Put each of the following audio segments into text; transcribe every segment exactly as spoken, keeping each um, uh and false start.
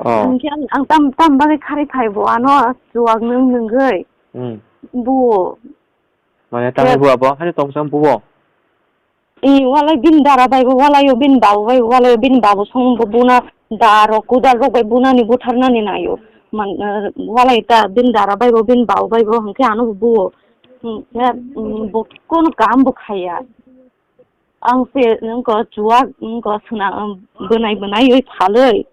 Oh. Hwnkhe ang, ang tam, tam bagwi kharwi phai bo ano chuwak nwng nwngwi. Hmm. Buo. Mane tamni buo abo, haino tongsa buo. I walai bini dara bai bo, walai o bini babu bai bo, walai o bini babu song bo buna da rok kudal rok bai bunani butharnani naio. Man, eh, walai ta bini dara bai bo, bini babu bai bo, hwnkhe ano bo buo. Hwnkhe, mm, bo kono kam bo khaiya. Ang se wngkha chuwak, wngkha swnam, bwnai bwnaiwi phalwi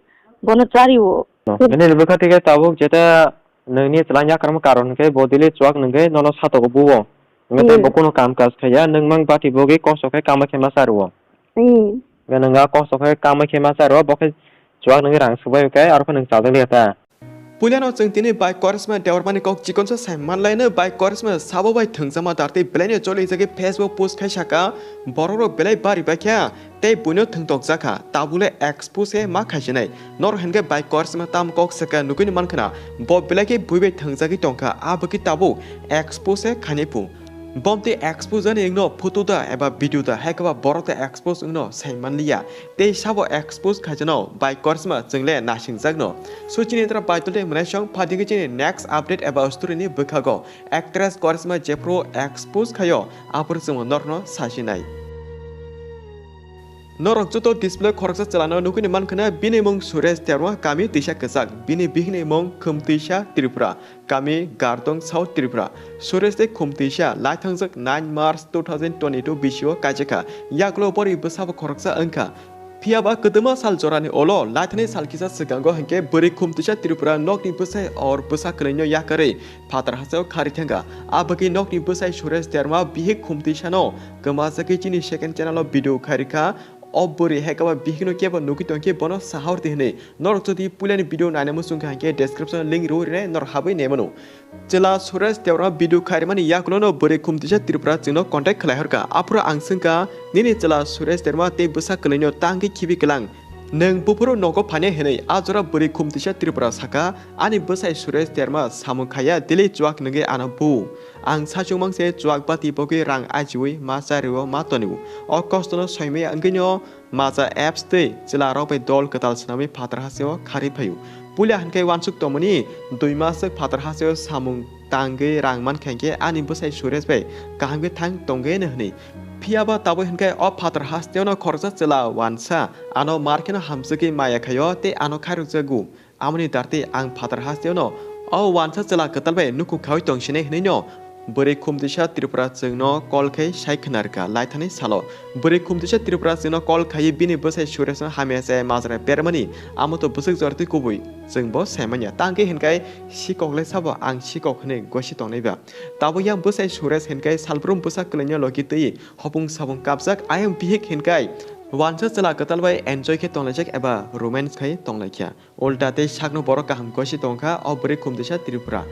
bono chario. Nini bwkha tike tabuk jeta nini chwla yakarma karon hwnkhe bo daily chuwak nwngwi nono satogo buo. Hwnkhe tei bo kunu kam kaj khaiya, nwng mang bati bogwi kosto khe kama khe ma chario. Hwnkhe nwng a kosto khe kama khe ma chario, bo khe chuwak nwngwi rang subai khe aro khe nwng chajak liya ta. Puilano chwng tini bai Korisma Debbarmani kok chikonsa sai manlaino. Bai Korisma sabo bai thwngjakma dartwi belaino choli jagwi Facebook post khai saka, borokrok belai bari bai kha tei buino thwngtok jakha, tabule expose ma khaisinai. Norok hinkhe bai Korisma tam kok saka nugwini mankhna, bo belai khe bui bai thwngjagwi tongkha, abwkhe tabuk expose khainai pu. Bomtwi expose jani wngno photo da eba video da, hai khe ba borok da expose wngno sai manliya. Tei sabo expose khaijano bai Korisma chwngle nasingjakno. So chini tra bai tole mwnai song phaidi khe chini next update eba story ni bwkhago actress Korisma jephru expose khaio aphuru chwngno norokno sasinai. Norok joto display khoroksa chwlano nugwini mankhana bini mung Suresh Debbarma kami tisa kwchak bini bihikni mung Khumtisa Tripura. Kami Gardong South Tripura. Suresh tei Khumtisa laithangjak nine March two thousand twenty-two bisio kaijakha. Yagulo bori bwsabo khoroksa wngkha. Phiyaba kwdwma sal jorani ulo laithani sal kisa swkango hinkhe bwrwi Khumtisa Tripura nokni bwsai or bwsa kwlwino yakarwi phatar hasteo kharwi thangkha. Abwkhe nokni bwsai Suresh Derma bihik Khumtisano kwmajagwi chini second channel o video khairikha. O bwrwi hai khe ba bihikno kebo nugwi tongkhe bono sahordi hwnwi. Norok jodi puilani video naina muchung kha hinkhe description link rw rwnai norok habwi naimano. Chwla Suresh Debbarma video khairmani yakulono bwrwi Khumtisa Tripura chwngno contact khlai horkha. Aphuru ang swngkha, "Nini chwla Suresh Debbarma tei bwsa kwlwino tangwi khibi kwlang. Nwng buphuru nogo phainai?" hwnwi. A jora bwrwi Khumtisa Tripura sakha, "Ani bwsai Suresh Debbarma samung khaiya, daily chuwak nwngwi ano bu. Ang sachwngmang se chuwak bati bogwi rang ajiwi ma chario ma tonio. O kostono soimaya wngwino macha apps tei chwlarok bai dol kwtal swnamwi phatar hasteo kharwi phaio. Puila hinkhe uansuk tongmani dui mas swk phatar hasteo samung tangwi rang mankha hinkhe ani bwsai Suresh bai kaham khe thang tongwi hwnwi. Phiyaba tabuk hinkhe o phatar hasteono khoroksa chwla uansa ano mar kheno hamjagwi maya khaio tei ano khairokjago." Amoni dartwi ang phatar hasteono o uansa chwla kwtal bai nukhung khaui tongsinai hwnwino bwrwi Khumtisa Tripura chwngno call khai sai khwnarwkha laithani salo. Bwrwi Khumtisa Tripura chwngno call khaiwi bini bwsai Sureshno hamya chaya majra bermani, amo to bwswk jortwi kubui chwngbo saimanya. Tangkhe hinkai sikhok le sabo ang sikhok hwnwi gosi tongnaiba. Tabuk yang bwsai Suresh hinkai salbrum bwsa kwlwino logi twi hopung sabung kapjak ayang bihik hinkai uansa chwla kwtal bai enjoy khe tonglaijak eba romance khai tonglaikha. Ulta tei sakno borok kaham gosi tongkha o bwrwi Khumtisa Tripura.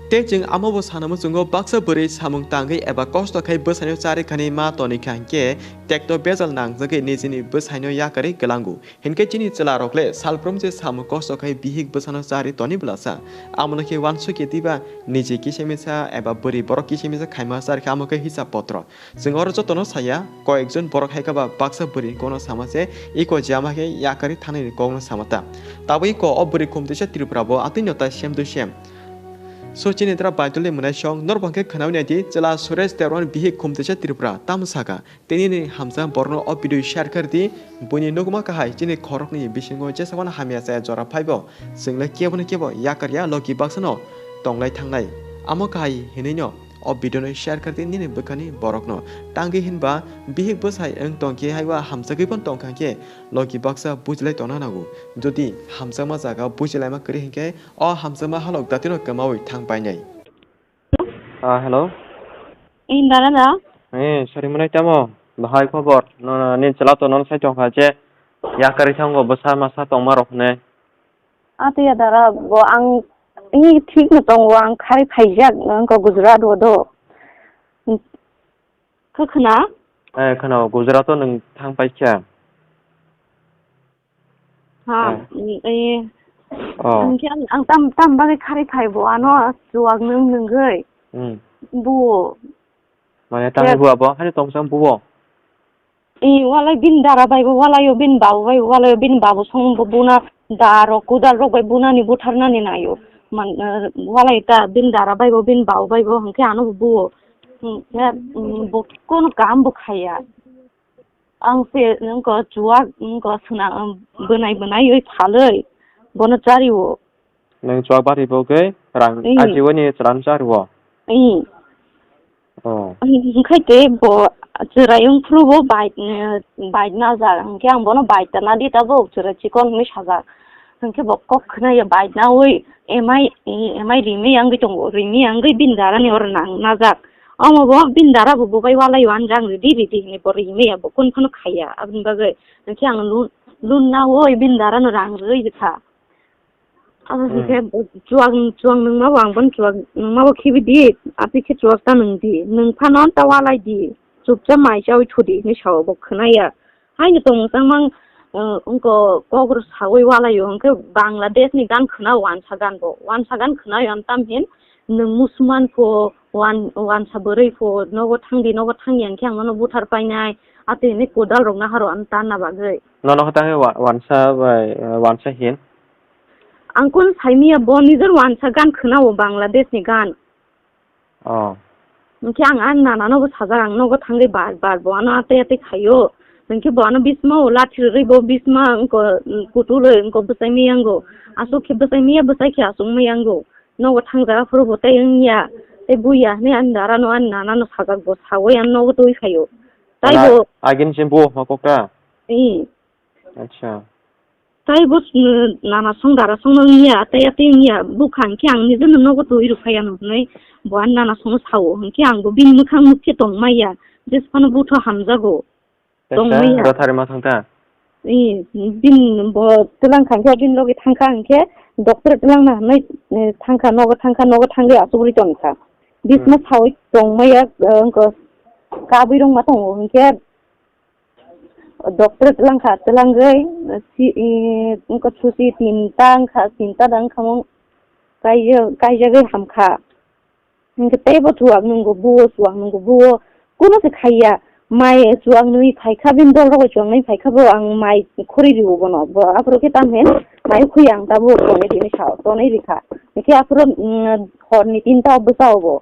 Tei chwng amo bo sana muchungo baksa bwrwi samung tangwi eba kosto khai bwsaino charikhani ma tonikha hinkhe tekto bejal nangjagwi nijini bwsaino yakarwi kwlango. Hinkhe chini chwlarok le salbrum je samung kosto khai bihik bwsano chari toni bwlasa. Amono khe uansukya diba niji kisa misa eba bwrwi borok kisa misa khaima charikha amo khe hisab potro. Chwng oro jotono saya, koyekjon borok hai khe ba baksa bwrwi kokno sama se, iko jama khe yakarwi thangnani kokno sama ta. Tabuk iko o bwrwi Khumtisa Tripura bo atwino ta same to same. So chini dra baitolni mwnai song, norbo hwnkhe khwnawi nai di, chwla Suresh Debbarmani bihik Khumtisa Tripura tamo sakha. Tei nini hamjak borokno o video share khe rw di, buini nukma kahai chini khoroknwi bisingo jesa phano hamya chaya jora phaibo, chwng le kebono kebo yakarya logi baksano tonglai thangnai. Amo kahai hinwino o video no share khe di nini bwkhani borokno. Tangwi hinba bihik bwsai wng tongkhe haiba hamjagwi phano tongkha hinkhe logi baksa bujilai tongna nango. Jodi hamjakma jaga bujilaima kwrwi hinkhe o hamjakma halok datino kwmawi thang painai. Ah, hello. Ee, dara da? Ee, sari mwnai tamo? Bahai khobor? No, no, nini chwla to nono sai tongkha je yakarwi thango bwsa masa tongma rok hwnwi. Atiya dara, bo ang, i thik no tongo, ang khari phaijak, wngkha Gujarat o do. Kha khna? Eh, khna, Gujarat o nwng thang paikha. Ha, eh, eh. Oh. Ang khe ang, ang tam, tam bagwi khari phai bo, ano chuwak nwng nwngwi. Hmm. Bo. Mane, tamni bo abo, hani tongsa bo? I walai bini dara bai bo walai o, bini babu bai bo walai o, bini babu song bo buna da rok kudal rok bai bunani butharnani naio. Man, eh, walai ta bini dara bai bo bini babu bai bo hwnkhe ano bo buo. Hwnkhe, mm, bo kono kam bo khaiya. Ang se wngko chuwak wngko swnam bwnai bwnai oi phaloi bono chario. Nwng chuwak bari bo khe rang Ee. Ajiwani chwran chario. Ee. Oh. Hwnkhe te bo chwrai wngphuru bo bike, eh, bike najak. Hwnkhe ang bono bike ta nadi tabuk chwrai chikon hwnwi sajak. Hwnkhe bo kok khwnaya bike nawi emai, emai rimwi wngwi tongo. Rimwi wngwi bini darani oro nang najak. Omo bo bini dara bo bobai walai o, ani rang ridi ridi hwnwi bo rimwi ya bo kun phano khaiya. Aboni bagwi hwnkhe ang lun, lun nawi bini darano rang rwi rwkha. Abo Hmm. hwnkhe chuwak, chuwak nungma bo ang bono chuwak nungma bo khibi di, ati khe chuwak ta nung di, nung phano ta walai di, chupcha mai chawi thudi hinwi sao bo khwnaya. Haino tongmung tangmang, eh, wngko kok rw sawi walai o, hwnkhe Bangladesh ni gan khwnao wansa gan bo, wansa gan khwnao ang tam hin nung Musulman pho, wan-, wansa bwrwi pho, nogo thang di, nogo thang ya hwnkhe ang nono buthar painai, ati hinwi kodal rok naharo ang tanna bagwi. Nono khe tangwi wa-, wansa bai, eh, wansa hin? Ang kun saimia bo nijor wansa gan khwnao Bangladesh ni gan. Oh. Hwnkhe ang ani nana nogo sajak ang nogo thangwi bar bar bo ano atwi atwi khaio. Hwnkhe bo ano bisma o lathi rwrwi bo bisma wngko, mm, kutulwi wngko bwsai miyango. Aswk khe bwsai miya bwsai khe aswk miyango. Nogo thangjaga phuru bo tei wngya. Tei buya hinwi ani dara no ani nana no sajak bo sawi ano nogo twi khaio. Tai Ala bo agin se bo ma kokta? Ee. Acha. Tai bo, mm, nana song dara song no wngya, tai atwi wngya, bwkha hwnkhe ang nijeno nogo twi rwphai ano hwnwi bo ani nana song sao, hwnkhe ang bo bini mwkhang nukhe tongmaya, jesphano butho hamjago. Tongmaya. Rotharima thangkha? Ee, bini bo twlang kha hwnkhe, bini logi thangkha hwnkhe, doctor twlangna hwnwi, eh, thangkha, nogo thangkha, nogo thangwi asugwi tongkha. Bisma Hmm. sawi tongmaya, eh, wngkha kabwi rwngma tongo hwnkhe, Doctor twlang kha, twlangwi, si, i, wngkha susi tinta wngkha, tinta da wngkha mung kaijak, kaijagwi hamkha. Hwnkhe teibo chuwak nungo buo, chuwak nungo buo, kuno se khaiya. Mai chuwak nwi phaikha, bini dol rok chuwak nwi phaikha bo, ang mai khuri rio bono. Bo aphuru khe tamhin mai khuri ang tabuk tonwi rini sao, tonwi rikha. Hwnkhe aphuru, mm, horni tinta o bwsa o bo.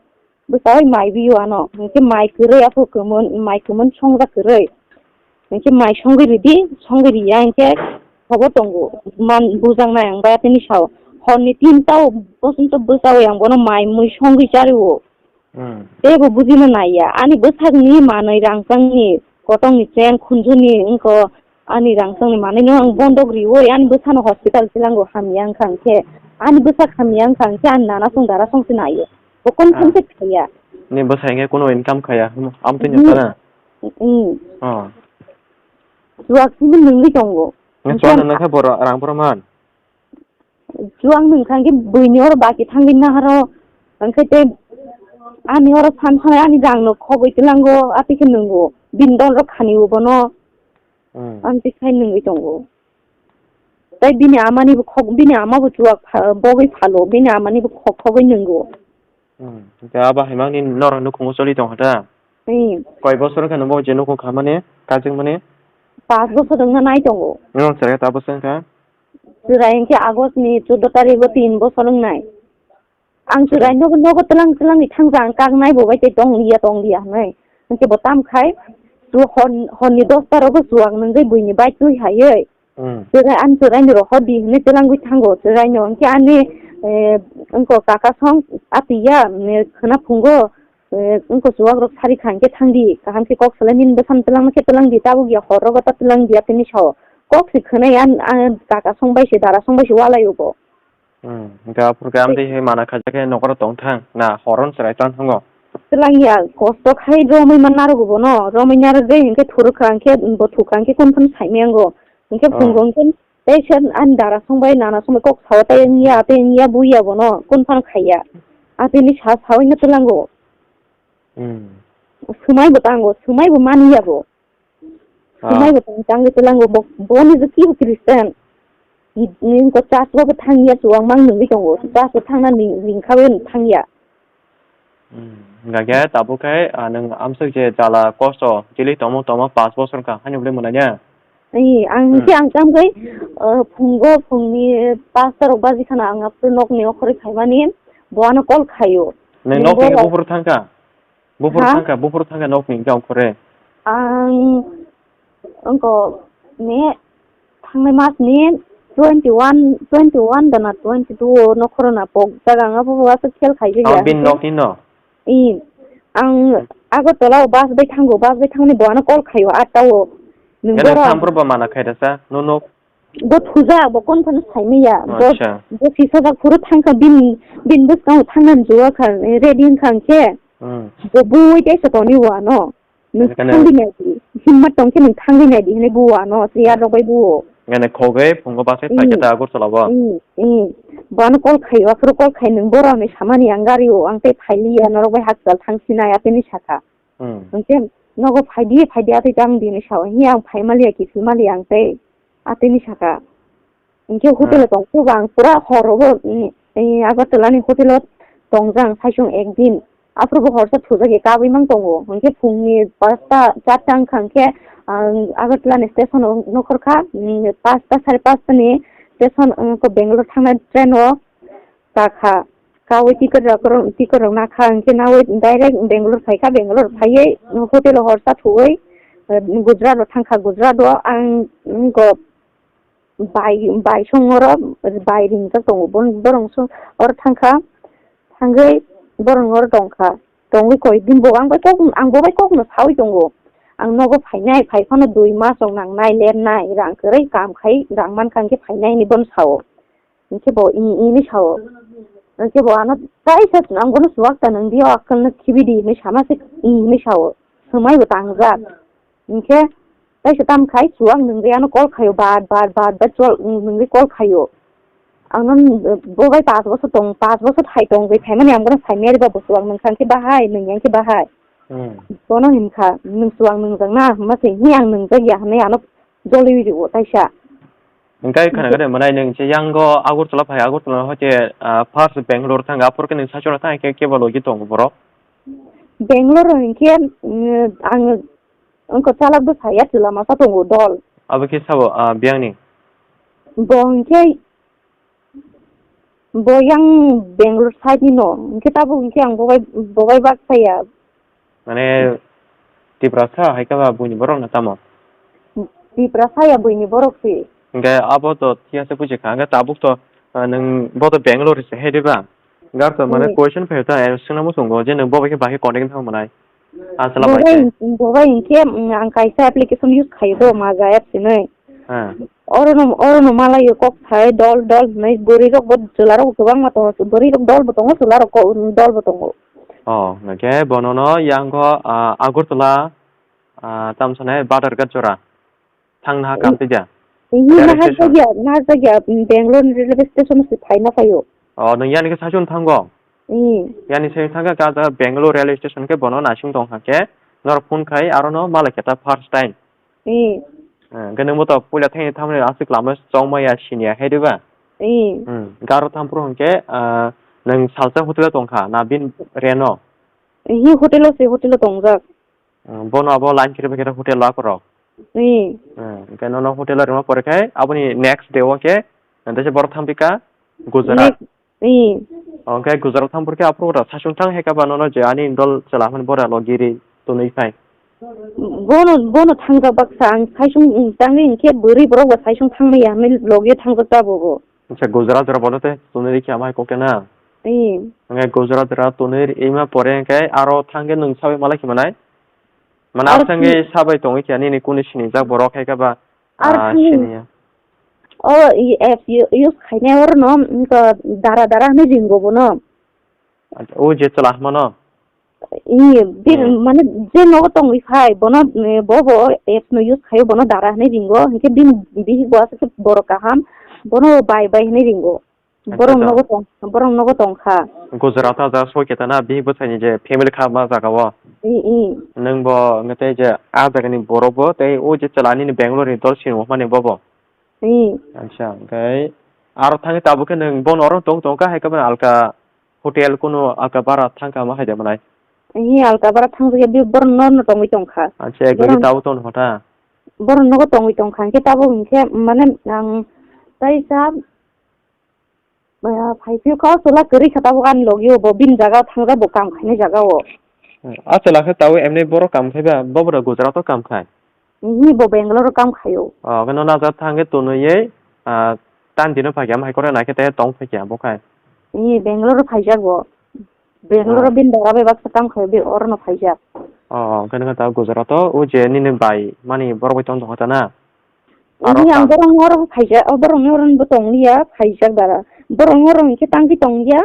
Bwsai mai biyo ano, hwnkhe mai kwrwi aphuru kwmwn, mai kwmwn songjak kwrwi. Hwnkhe mai songwi ridi, songwi riya hwnkhe khobo tongo. Man bujang nai ang bai atini sao. Horni tinta o bosonto bwsao ang bono mai mui songwi chario. Hmm. Teibo bujina naiya. Ani bwsakni manwi rangchangni kotongni cheng khunjuni wngkho. Ani rangchakni manwino ang bondok riwi ani bwsano hospital twlango hamya wngkha hwnkhe, ani bwsak hamya wngkha hwnkhe ani nana song dara song se naio. Bo kon Ah. phone se khaiya. Ni bwsai hwnkhe kuno income khaiya, hmm, amtwi Hmm. nukha na? Hmm. Oh. Chuwak simi nungwi tongo. Nang Hwnkhe chuwak ang nang khe boro rang boro man? Chuwak nwng kha hwnkhe buini oro baki thangwi naharo. Hwnkhe tei ani oro san sanai ani rang no khogwi twlango, atwi khe nwngo. Bini dol rok khani o bono. Hmm. Amtwi khai nungwi tongo. Tei bini amani bo khog-, bini ama bo chuwak pha-, bogwi phalo, bini amani bo khog khogwi nwngo. Hmm. Hwnkhe abo hai mangni norok nukhungo choli tongkha ta? Hmm. Koi bosor wngkha nwng bo je nukhung khamani, kajikmani? Pas bosor wngna nai tongo. Nwng chwrai ta bosor wngkha? Chwrai hwnkhe August ni chuddo tarikh o tin bosor wngnai. Ang chwrai nogo, nogo twlang twlangwi thangkha, ang kak nai bo bai tei tong liya, tong liya hwnwi. Hwnkhe bo tam khai, chu hor, horni dosta rogo chuwak nungwi buini bai twi haiwi. Hmm. Chwrai, ani chwraino rohor di hwnwi twlangwi thango. Chwraino hwnkhe ani, eh, wngkha kaka song atiya, eh, khwna phungo, eh, wngkha chuwak rok sari kha hwnkhe thangdi, kaham khe kok salai nini bwsano twlangma khe twlangdi, tabuk ya hor rogo ta twlangdi atini sao. Kok se khwnai an, an kaka song bai se dara song bai se walai o bo. Hmm, hwnkhe aphuru khe amtwi hai mana khaijak khe nokaro tong thang na horo chwrai tong thango. Twlang ya, kosto khai romwi ma narwgo bono, romwi narwgwi hwnkhe thurwkha hwnkhe bo thukha hwnkhe kon phano saimaya wngo. Hwnkhe Oh. phungo hwnkhe tei se ani dara song bai nana song bai kok sao tei wngya tei wngya buya bono kon phano khaiya. Atini sa sawi no twlango. Hmm. Swmai bo tango, swmai bo mani ya bo. Ah. Swmai bo tang tangwi twlango bo, boni je kibo Christian. Ni, ni ko church bo thangya chuwak mang nungwi tongo. Church bo thangna ni, ringkha bo thangya. Hmm. Hingkha khe tabuk khe, ah, nwng amswk je jala kosto chili tongmo tongmo pash bosor wngkha, haino bwlwi mwnai ya? Ee, ang hmm, hingkhe ang tamgwi, ah, phungo phungni pasta rok baji khana ang aphuru nokni okhorwi phaimani, bo ano call khaio. Nwng nokni bo buphuru thangkha? Buphuru ha? Thangkha, buphuru thangkha nokni hingkhe okhorwi? Ang Wngkok ne thangnai mas ni twenty one, twenty one dana twenty two o nokhorona pok jaga ang abo aswk khel khaijak ya. Bini nokni no? I, ang Agartala o bus bai thango, bus bai thangni bo ano call khaio atta o. Nwng gana borok samphuru bo mana khairasa, no nok? Bo thujak, bo kon phano saimaya. Bo, acha, bo sisajak phuru thangkha, bin, bin bwskango thangnani juwa kha, ready wngkha hwnkhe. Hmm. Bo bui teisa toni o ano. Nwng thangwi naidi, himma tongkhe nwng thangwi naidi hinwi buo ano, chair rok bai buo. Gana khogwi phungo bus bai phaikhe ta Agartala bo. Bo ano call khaio, aphuru call khai nwng borok hinwi samani ang gari o, ang tei phailiya norok bai hospital thangsinai atini sakha. Hwnkhe nogo phaidi, phaidi atwi tang di hinwi sao, hiya ang phaimaliya, kiphilmaliya ang tei atini sakha. Hwnkhe hotel o tongphuru bo ang pura hor rogo, mm, eh, Agartala ni hotel o tongjak ang saichung ekdin. Aphuru bo horsa thujak ya kabui mang tongo. Hwnkhe phungni pasta, charta wngkha hwnkhe, ang Agartala ni station o nokhorkha, mm, pasta, sare pasta ni station, mm, ko Bangalore thangnai train o kakha. Kaui ticket rok, ticket rok nakha, hwnkhe naui direct Bangalore phaikha, Bangalore phaiwi hotel o horsa thuwi, eh, Gujarat o thangkha, Gujarat o ang, mm, go bai, bai song oro bai ringjak tongo. Bon-, borong so oro thangkha, thangwi borong oro tongkha. Tongwi koi din bo ang bai kok, ang bo bai kokno saui tongo. Ang nogo phainai, phai phano dui mas rok nangnai, lernai, rang kwrwi kam khai, rang mankha hwnkhe phainai hinwi bono sao. Hwnkhe bo i, i hinwi sao. Hwnkhe bo ano kaisa ang bono chuwak ta nang di, o akalno khibi di hinwi sama se i hinwi sao. Swmai bo tangjak. Hwnkhe kaisa tam khai chuwak nwngwi ano call khaio, bar, bar, bar, bar chol, nwngwi call khaio. Ang no bo bai pash bosor tong, pash bosor thai tongwi phaimani ang bono saimaya, eba bo chuwak nwngkha hwnkhe bahai, nwngya hwnkhe bahai. Hmm. Bono hinkha, nwng chuwak nwngjak na, hwnma se hwnwi ang nwngjak ya hwnwi ano jolwi rio taisa. Hwnkhe khana gade mwnai nwng se yango Agartala phai, Agartala hoite, ah, first Bangalore thang, aphuru khe nwng saichung thang khe kebo logi tongo borok? Bangalore hwnkhe, mm, ang wngkha chalak bwsai ya chwla masa tongo dol. Abo khe sabo, ah, biyangni? Bo hwnkhe Bo yang Bangalore side ni no, hwnkhe tabuk hwnkhe ang bo bai, bo bai bak saya. Mane Tiprasa hai khe ba buini borok no tamo? Tiprasa ya buini borok si. Hwnkhe abo to thik ase buji kha, hwnkhe tabuk to, ah, nwng bo to Bangalore se hai de ba? Gar to mane hmm, question phai ta, eh, swngna muchungo je nwng bo bai khe bahai contact thang manai. Asala bo bai bai, khe. Bo bai hwnkhe, mm, ang kaisa application use khaio do, Maja apps hinwi. Ha. Orono, orono malaio kok sai dol dol hinwi, bwrwi rok bo chwla rok kwbangma tongo, bwrwi rok dol bo tongo, chwla rok ko-, dol bo tongo. Oh, hwnkhe bono no yang kho, ah, Agartala, ah, tamo sanai Badharghat jora. Thang naha kam tei ja? Railway station. Naharjagya, naharjagya, mm, Bangalore ni railway station se phaina phaio. Oh, nwng yani khe saichung thango? Hmm. Yani saichung thangkha ka, ka Bangalore railway station khe bono naising tong kha khe, norok phone khai aro no malai khe ta first time. Hmm. Eh, hwnkhe nwng bo to puila thani thamni aswk lama chongma ya siniya hai de ba? Hmm. Hmm. Garo thampru hwnkhe, ah, nwng salsa hotel o tong kha na bin reno? Hi hotel o se, hotel o tongjak. Ah, bono abo line kiri bai khe hotel o akorok. Ee. Ah, hwnkhe nono hotel o rima pore khe aboni next day o khe, ah, teisa borok thampikha Gujarat. Next, ee. Hwnkhe Gujarat thampor khe aphuru da saichung thang hai khe ba nono je ani dol chwla hwnwi bora logi ri tonwi phai. Bono, bono thangjak baksa ang saichung tangwi hwnkhe bwrwi borok bo saichung thangmaya hinwi logi thangjak ta bo bo. Acha, Gujarat jora bono tei tonwi rikha amai kok khe na? Ee. Hwnkhe Gujarat jora tonwi rima pore hwnkhe aro thangkhe nwng sabai malai khe manai? Mane aro aswk wngwi sabai tongwi khe nini kuni sinijak borok hai khe ba, aro ah, thangwi siniya. O, i apps u-, use khainai oro no, mm, to dara dara hinwi ringo bono. Acha, o je chwla hwnma no? Ee, bini, hmm, mane je nogo tongwi phai, bono, eh, bo, bo apps no use khaio, bono dara hinwi ringo, hinkhe bini bihik bo aswk khe borok kaham, bono bai bai hinwi ringo. Acha, borok nogo tong, borok nogo tongkha. Gujarat o ja soi khe tana bihik bwsaini je family kha ma jaga o. Ee, ee. Nwng bo hwnkhe tei je a jaga ni borok bo tei o je chwla nini Bangalore ni dol sini hwnmani bo bo. Ee. Acha, hwnkhe aro thangwi tabuk khe nwng bono oro tong tongkha hai khe bono alka hotel kuno alka bara thangka ma hai de manai. Hi alka bara thangjakya, bi borok norno tongwi tongkha. Acha, ek Borok, bagi tabo ton hota. Borok nogo tongwi tongkha, hinkhe tabuk hinkhe mane ang taisa, ah, phaiphiyo kha, o chwla kwrwi kha tabuk ani logi o, bo bini jaga o thangjak, bo kam khainai jaga o. Hmm, a chwla khe tabuk emni borok kam khai ba, bo bwrwi Gujarat o kam khai. Hi bo Bangalore o kam khaio. O, khe no najat thang khe tonwi, ah, tan dino phaikha, amhai kore naikhe te tong phaikha bo khai. Hi Bangalore o phaijak bo. Bangalore o Ah. bini dara bai baksa kam khaio, be oro no phaijak. O, o, khe no ta Gujarat o, o je nini bai mani borok bai tong tong ta na? Aro Hi ang kam- borok oro phaijak, o borok ni oro bo tong liya, phaijak dara. Borok oro hinkhe tang khe tong liya.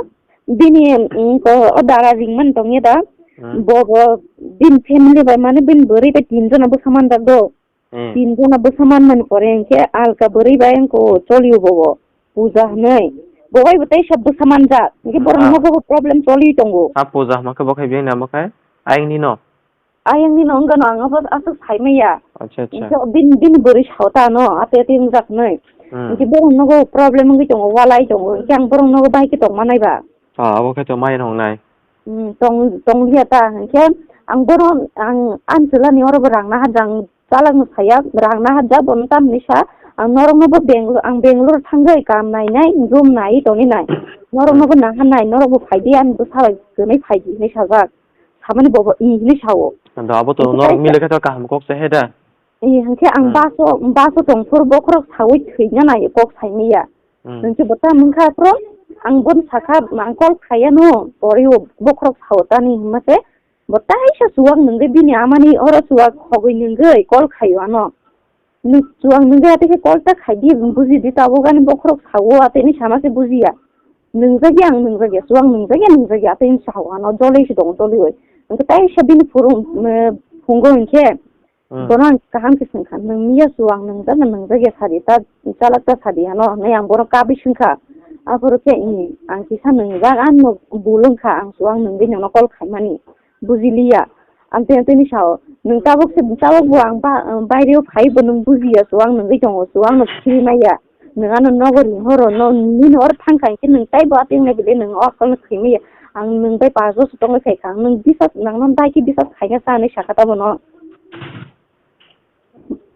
Bini, mm, ko, o dara ringmani tongya da. Hmm. Bo, bo, bini family bai, mane bini bwrwi bai tin jona bwsa manjak do. Hmm. Tin jona bwsa manmani pore hinkhe alka bwrwi bai wngko cholio bo bo. Puja hwnwi. Bo bai bo teisa bwsa manjak. Hinkhe borok Ah. nogo bo problem choli tongo. Ah, puja hwnkhe bo khai bini namo khai? Ayang ni no? Ayang ni no wngkha no, ang abo aswk sai maya. Acha, acha. Hinkhe bini, bini bwrwi sao ta no, ate ate wngjak hwnwi. Hmm. Hinkhe borok nogo problem wngwi tongo, walai tongo. Hinkhe ang borok nogo bai khe tong manai ba. Ah, abo khe to maya no wngnai. Hmm, tong, tong liya ta. Hinkhe ang borok, ang, ang chwla ni oro bo rang naharjak, ang chalak no saya, rang naharjak, bono tamni sa, ang norok no bo Benglo-, ang Bangalore thangwi kam nai nai, room nai tongwi nai. Norok no bo naha nai, norok bo phai di, ani bwsa bai kwnwi phai di hinwi sajak. Samani bobo i hinwi sao. Ando abo to Hinkhe norok kaisa mile khe to kaham kok se he da. I hinkhe ang Hmm. bus o, bus o tong phuru bokhorok saui thwina nai kok saimaya. Hmm. Hinkhe bo ta mungkha phuru ang bon sakha ang call khaiya no pori o bokhorok sao tani hinma se bo taisa suwak nungwi bini amani oro suwak khogwi nungwi call khaio ano. Nung suwak nungwi ate khe call ta khai di buji di tabuk ani bokhorok sao ate ni sama se bujiya. Nungjakya ang nungjakya suwak nungjakya nungjakya ate ni sao ano joloi se tongo joloi. Hinkhe taisa bini phuru, eh, phungo hinkhe Hmm. Bono ang kaham khe swngkha, "Nwng miya su ang nwngjak na nwngjak ya sadi, ta chalak ta sadi ano," hwnwi ang bono kabwi swngkha. Aphuru khe, "Ih, ang kisa nwngjak, ang no bul wngkha, ang su ang nwngwi nono call khaimani, bujiliya." Ang tei, tei ni sao, "Nwng tabuk se, tabuk bo ang ba-, baireo phai bo nwng bujiya, su ang nwngwi tongo, su ang no khiri maya." Nwng ano nogo ring horo no, nini oro thang kha hinkhe nwng taibo ating nai bile nwng o akalno khwimaya. Ang nwng bai pass boso tongwi phai kha, ang nwng bisas, nang no dai khe bisas khaina sa hinwi sakha ta bono.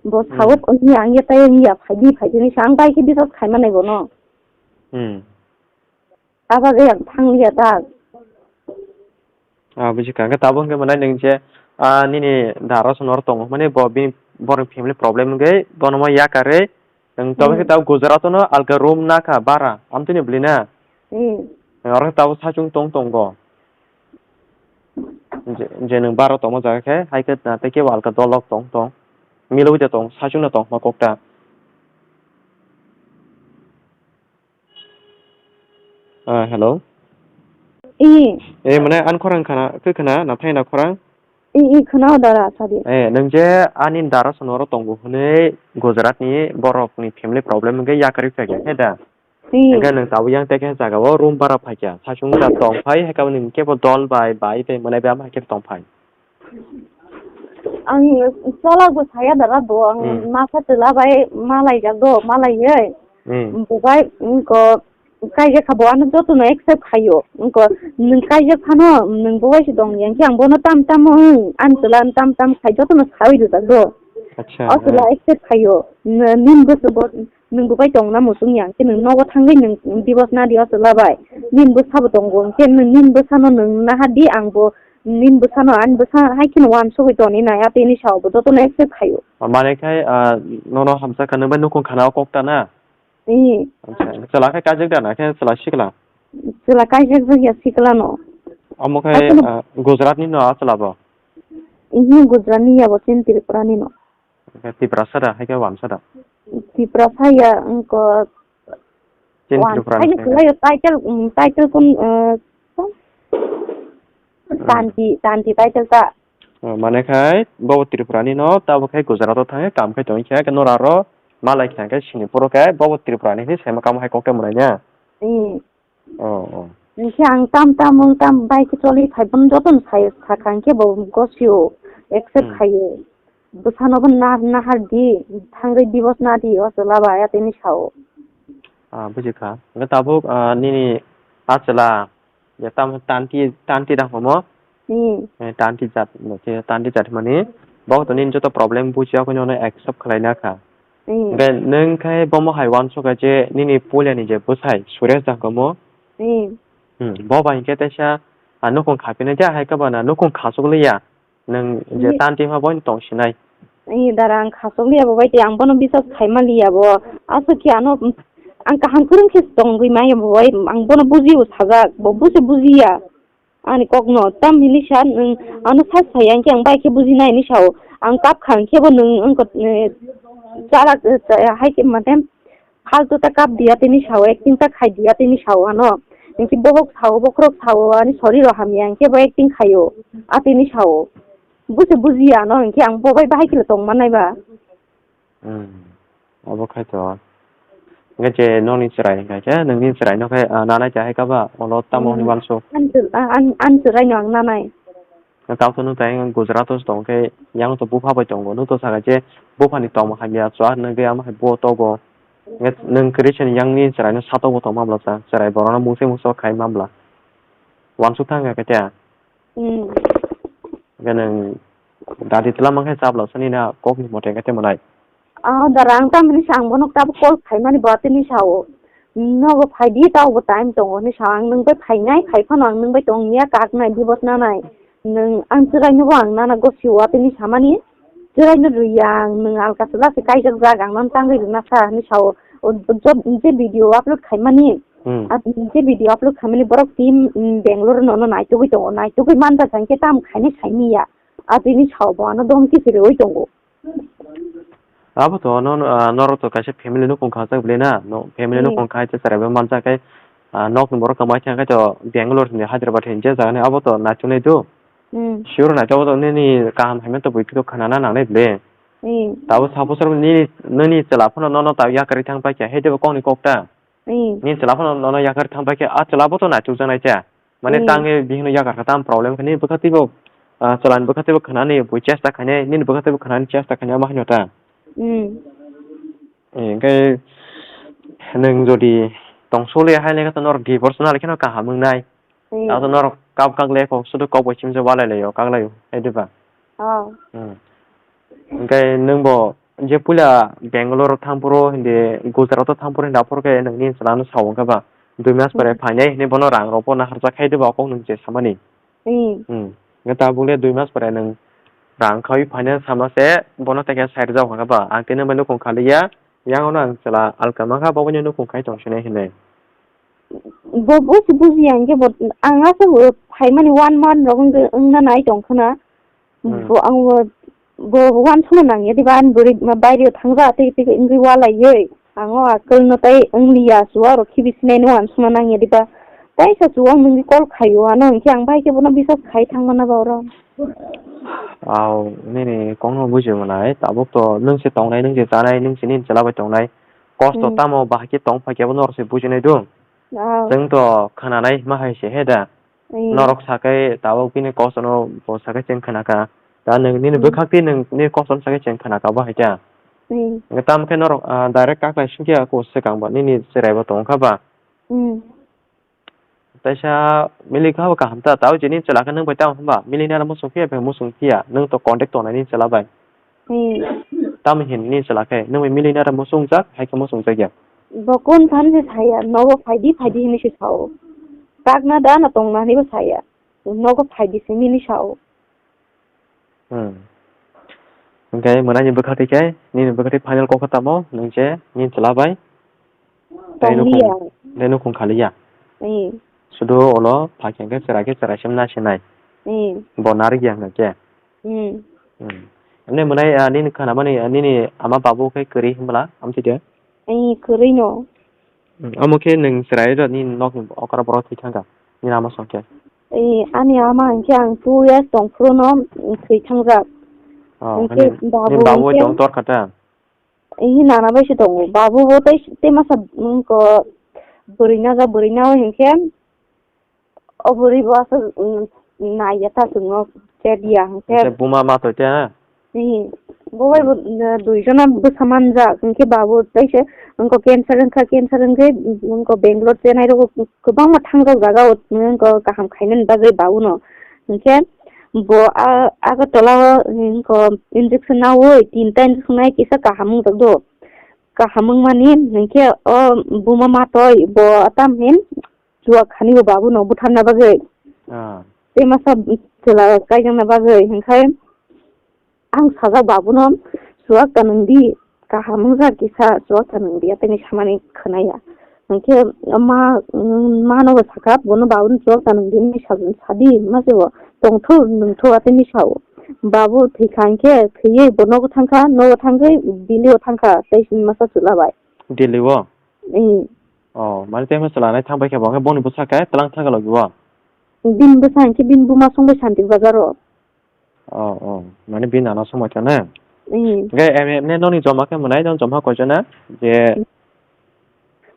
Bo Hmm. sao ni ang ya tai ya phaidi phaidi ni sa ang dai khe bisas khaima nai bono. Hmm. Aba ge ang thang liya ta. Ah, buji kha. Hwnkhe tabuk hwnkhe mwnai nwng je, ah, nini dara sonor tongo. Mane bo bini, borokni family problem wngwi bono ma yakarwi. Nwng tabuk khe Hmm. tabuk Gujarat-o no alka room nakha bara. Amtwini bwlwi na? Hmm. Oro khe tabuk sachung tong tongo. Je, je nwng bara tongma jaga khe, hai khe na tei kebo alka dolok tong tong. Milwi de tong, sachung no tong ma kokta. Ah, hello. I. Eh, mane, an khorang khana, khe khana, na thai na khorang? I, i, khana o dara, sadi. Eh, nwng je ani dara sonoro tongo hwnwi Gujarat ni borok ni family problem hwnkhe yakarwi phai kha, he da? I. Hwnkhe nwng tabuk yang tei khe jaga o room bara phai kha, sachung da tong phai, hai khe boni kebo dol bai, bai tei mwnai bai ama hai khe tong phai. Ang cholak bo saya dara bo, ang Hmm. masa chwla bai malaijak do, malaiwi. Hmm. Bo bai, wngko, kaijak kha bo ano joto no accept khaio. Wngko, nwng kaijak phano, nwng bo bai se tong yang khe ang bono tam tam, wng, ani chwla ano tam tam khai joto no saui rwjak do. Acha, O chwla hmm. accept khaio. N-, nini bwswk bo, nwng bo bai tong na muchung yang khe nwng nogo thangwi nwng divorce na di o chwla bai. Nini bwsa bo tongo, hwnkhe nwng nini bwsa no nwng naha di, ang bo nini bwsa no, ani bwsa hai kheno wansugwi toni nai, atini sao bo jotono accept khaio. Mane khai, ah, nono hamsa kha, nwng bai nukhung khana o kok ta na? Ee. Acha, chwla khai kaijak da na khe chwla sikla? Chwla kaijak jak ya sikla no. Omo khai, Hai kheno ah, Gujarat ni no a chwla bo? Ihi Gujarat ni ya bo, chini Tripura ni no. Tiprasa da, hai khe wansa da? Tiprasa ya, wngkha Chini wan-, Tripura hai ni khe khe. Kwlai title, um, title kun, uh, Hmm. Tanti, Tanti title ta. Oh, mane khai, bo Tripura ni no, tabo khai Gujarat o thangwi kam khai tongwi khe, nora ro malai kha khe sini phuru khe, bo Tripura ni hinwi saima kamo hai kok ta mwnai ya? Hmm. Oh, oh. Hinkhe ang tam tam wng tam bai khe choli phai bono jotono sai sakha hinkhe bo gosio accept Hmm. khaio. Bwsano bo na, nahar di, thangwi divorce na di, o chwla bai atini sao. Ah, bujikha. Hwnkhe tabuk, ah, nini a chwla, Ya, tam, tanti, tanti da homo. Hmm. Eh, tanti jat, je tanti jat mani, bo to nini joto problem bujiya ko nono accept khlai na kha. Hmm. Hingke nwng khai bomo hai uansuk kha je nini puila ni je bwsai Suresh da homo. Hmm. Hmm, bo bai hingke teisa, ah, nukung kha pina ja hai kaba na nukung khasuk liya. Nwng je Ni- tanti ma boino tong sinai. Ni dara ang khasuk liya bo bai te ang bono biswas khai ma liya bo. Aswk khe ano ang kaham kwrwng khe tongwi maya bo bai ang bono bujibo sajak bo buji bujiya. Ani kokno tam hini sa nwng ano sa saya hingke ang bai khe bujinai ni sao. Ang kap kha hingke bo nwng wngkha, eh, charak, eh, hai khe mate faltu ta kap diya tini sao, acting ta khai diya tini sao ano. Hingke bohok sao, bokhorok sao, ani soriro hamya hingke bo acting khaio. A tini sao. Busi bujiya ano hingke ang bo bai bahai khe tong manai ba. Hmm. Abo khai to. Hingke je nokni chwrai hingka khe, nokni chwrai no khai, ah, nanai khe hai kaba, olo tamo hwnwi Hmm. uansuk. An chwrai, ah, an, an chwrai no ang nanai. Tamo to nwng tai Gujarat o tong khe, yang to bupha bai tongo. Nwng to saka je buphani tongma hamya, chuak nw gaya ma hai bo togo. Nwng kwrwi sani yang ni chwrai no satok bo tong ma bwla cha, chwrai borok no mungsa mungsa khai ma bwla. Uansuk thang khe khe. Hmm. Hingke nwng dadi twla mankhe chapla sani na kokni mote hingke tei mwnai. Ah, dara ang tamni sa ang bono tabuk call khaimani bo tini sao. Nogo phaidi tao bo time tongo ni sao ang nwng bai phainai phai phano ang nwng bai tongya kak nai bibot nanai. Nwng ang chwrai nobo ang nana gosio tini samani. Chwrai no rwya ang nwng alka chwla se kaijak jak ang nono tangwi rwna sa ni sao. O job je video upload khaimani. Hmm. Abo hingke video upload khaimani borok team, mm, Bangalore no, no naitugwi tongo, naitugwi manjak hingke tamo khainai khaimya. Abo hini sao bo ano domki se rwui tongo. Abo to no, no, ah, norok to kaisa family nukung kha jak bwle na, no, family Hmm. nukung kha cha chwrai bai manjak khe, ah, nokni borok kwmai thang khe to Bangalore ni Hyderabad hinwi je jaga ni abo to naituknai do. Hmm. Sure naituk abo to nini kaham hamya to buiphuru khwnana nangnai bwle. Hmm. Tabo suppose nini, nini chwla phano nono ta yakarwi thang paikha, hai teibo kokni kok ta. Hmm. Nini chwla phano nono yakarwi thang paikha, a chwla bo to naitukjaknai cha. Mane Hmm. tangwi bihino yakar kha tam problem khe nini bwkha teibo, ah, chwlani bwkha teibo khwnani bui chesta khainai, nini bwkha teibo khwnani chesta khainai, omo haino ta. Hmm. Eh, hingke nwng jodi tongsolya hai lekha to norok divorce nalai kheno kaham wngnai. Hmm. Abo to norok kap kak le kok sudu kok bai simsa walai laio, kak laio, hai diba? Oh. Hmm. Hingke nwng bo je puila Bangalore thang phuru hindi Gujarat o thang phuru hindi aphuru khe nwng nini chwla no sao wngkha ba dui mas pore Hmm. phainai hinwi bono rang rok bo naharjak khai diba kok nwng je samani. Hmm. Hmm. Hingke tabuk le dui mas pore nwng rang khaui phainai sama se bono tei khe sai rwjak wngkha ba ang tini bai nukung khaliya yang no ang chwla alka mankha bo bai nukung khai tong sinai hinwi. Bo busi bujiya hingke bo ang aswk phaimani one month rok wngkha wngna nai tong khna. Hmm. Bo ang bo, bo uansukna nangya diba, ani bwrwi ma baireo thangja tei tei wngwi walaiwi. Ang o akwlno tei wngliya, chuwa rok khibi sinaino uansukna nangya diba. Kaisa chuwak nwngwi call khaio ano, hinkhe ang bai khe bono biswas khai thangmana ba oro. Aw, nini kokno bujimanai, tabuk to nwng se tongnai, nwng se chanai, nwng se nini chwla bai tongnai. Kosto Hmm. tamo bahai khe tong phaikhe bo norok se bujinai do. Aw. Chwng to khwnanai ma hai se he da. Hmm. Norok sakai tabuk bini kosono bo sakai chwng khwnakha. Da nwng nini Hmm. bwkhak twi nwng nini kosono sakai chwng khwnakha bo hai khe. Hmm. Hwnkhe tamo khe norok, ah, direct kaklai sukya ko swkang ba nini chwrai bo tong kha ba. Hmm. Teisa milikha bo kaham ta, tabuk je nini chwla khe nwng bai tamo hwnba milinai muchung phiya, muchung phiya, nwng to contact tongnai nini chwla bai. Hmm. Tamo hin nini chwla khe nwng bai milinai muchungjak, hai khe muchungjakya. Bo kun phan se saya, nogo phaidi, phaidi hinwi se sao. Kakna da na tongna hinwi bo saya. Nogo phaidi se mili sao. Hmm. Hwnkhe mwnani bwkha twi khe, nini bwkha twi final kok khe tamo, nwng se nini chwla bai. Tei nukhung, Tongliya. Tei nukhung khaliya. Hmm. Sudu ulo phai khe chwrai khe chwrai se mna sinai. Hmm. Bo narikya hwnkhe. Hmm. Hmm. Nini mwnai, ah, nini khwnamani, ah, nini ama babu khe kwrwi hwnbwla, amtwi de? Ai, kwrwi no. Hmm, omo khe nwng chwrai rw nini nokni okra borok thwi thangkha, nini ama song khe? Ai, ani ama hinkhe ang two years tong phuru no, mm, thwi thangjak. Oh, hinkhe nini, nini babu babu hinkhe tong tor kha ta? Ai, nana bai se tongo. Babu bo tei, tei masa, mm, ko, bwrwi na ja, bwrwi na o hinkhe, O bwrwi bo aswk, mm, naiya ta chwngno chat ya hwnkhe. Hwnkhe buma ma toi te, ha? Hmm. Bo bai bo, eh, dui jona bwsa manjak, hinkhe babu tei se wngkha cancer wngkha, cancer wngkhe wngkha Bangalore, Chennai rogo kwbangma thangjak jaga o wngkha kaham khainani bagwi babuno. Hinkhe bo a, Agartala o wngkha injection naui, tinta injection nai kisa kaham wngjak do. Kaham wngmani hinkhe o buma matoi bo tam hin chuak khani bo babuno butharna bagwi. Ah. Tei masa chwla kaijakna bagwi hinkhe ang sajak babuno chuak ta nwng di, kaham wngjak kisa chuak ta nwng di, atini samani khwnaya. Hinkhe ma, mano bo sakha bono babuno chuak ta nwng di hinwi sa-, sadi mase bo tongthok nwngthok atini sao. Babu thwikha hinkhe thwiwi bo nogo thangkha, nogo thangwi Delhi o thangkha tei masa chwla bai. Delhi o? Eh. Oh, mane tei masa chwla nai thang bai khe bo, hwnkhe boni bwsa khe twlang thang logi o? Bini bwsa hinkhe bini buma songbai Santir Bazar o. Oh, oh, mane bini nana songbai kha na? Eh. Hwnkhe em, em, ne noni joma khe mwnai, nong joma koi jona? Je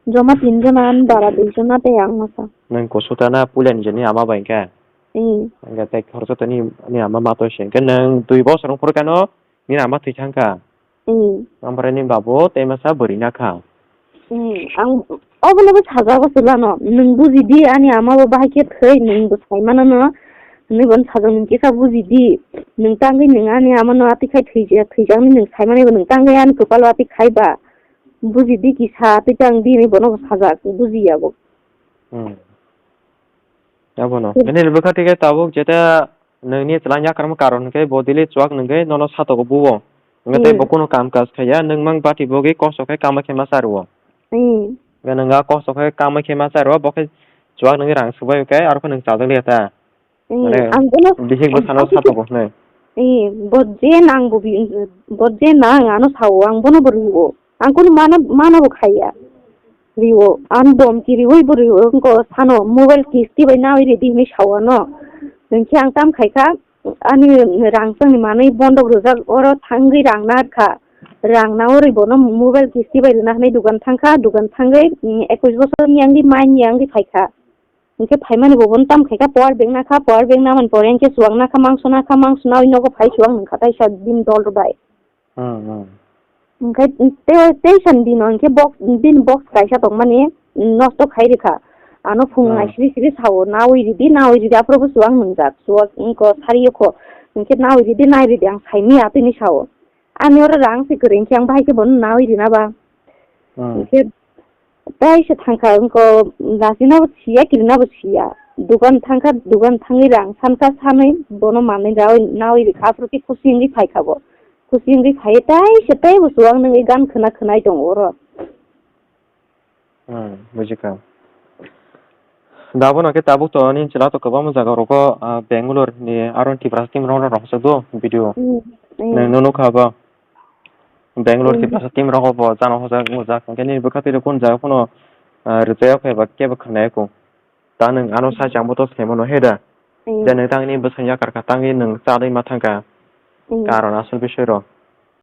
joma tin jona, ani bara dui jona tei ang masa. Nang kusu ta na puila ni jani ama bai khe? Eh. Hwnkhe tei khoroksa tani ni ama matoi se. Hwnkhe nang dui bosor wng phuru khe no nini ama thwi thang kha? Hmm. Ompore ni babu tei masa bwrwi na kha. Hmm, ang obono bo sajago chwlano, nwng buji di ani ama bo bahai khe thwi, nwng bo sai mano no, hinwi bono sajak, nwng kisa buji di, nwng tangwi nwng ani ama no atwi khai thwija, thwijaknwi nwng sai mani bo nwng tangwi ani kwpalo atwi khai ba, buji di kisa atwi tang di hinwi bono bo sajak, buji ya bo. Hmm. Abono. Hmm. Nini bwkha twi khe tabuk jeta nini chwla yakarma karon hwnkhe bo daily chuak nwngwi nono satogo buo. Hwnkhe tei Hmm. bo kunu kam kaj khaiya, nwng mang bati bogwi kosto khe kama khe ma cha rwo. Hmm. Hwnkhe nwng a kosto khe kama khe ma cha rwo, bo khe chuak nwngwi rang swbai khe aro khe nwng chajak liya ta. Hmm. Mane ang bono bihik bwsano ang satogo hwnwi. Hmm. Bo je nang bo bi-, bo je nang ano sao ang bono bo rwo. Ang kunu mana, mana bo khaiya. Riwo, ang domki riwi bo riwo, wngko sano mobile kisti bai nawi ridi hinwi sao ano. Hinkhe ang tam khaikha, ani rang chwngni manwi bondok rwjak, oro thangwi rang narkha. Rang nawi bono mobile kisti bai rwna hinwi dukan thangkha, dukan thangwi, mm, ekwis bosorni yangdi maini yangdi phaikha. Hinkhe phaimani bo bono tam khaikha, power bank nakha, power bank namani pore hinkhe chuwak nakha, mangso nakha, mangso nawi nogo phai chuwak nungkha, taisa bini dol rwbai. Hmm, hmm. Hwnkhe tei, tei san bini hwnkhe box, bini box kaisa tongmani nosto khai rwkha. Ano phung Hmm. nai siri siri sao, nawi ridi, nawi ridi, aphuru bo chuwak nungjak, chuwak wngkha sari o kho. Hwnkhe nawi ridi, nai ridi, ang saimanya atwini sao. Ani oro rang se kwrwi, hwnkhe ang bahai khe bono nawi rina ba. Hmm. Hwnkhe Tei se thangkha, wngkha, lachina bo siya, kirina bo siya. Dukan thangkha, dukan thangwi rang sankha, sanwi bono manwi rawi nawi rikha, aphuru khe khusi wngwi phaikha bo. Khusi wngwi phaiwi tei se tei bo chuwak nungwi gan khwna khwnai tongo oro. Hmm, bujikha. Dabono khe tabuk to nini chwla to kwbangma jaga rogo, ah, Bangalore ni aro Tiprasa team rok rohorjak do video. Hmm, hmm. Nung nukha bo. Bangalore, hmm, Tiprasa team rogo bo jana hojak mojak. Hwnkhe nini bwkha twi rok kunu jaga phano, ah, rwchaya khe ba kebo khwnaya kho. Ta nwng ano, hmm, sai changbo to sai mano he da. Hmm. Je nwng tangni bwswng yakar kha tangwi nwng chadwi ma thangkha. Hmm. Karon asol bisoi rok.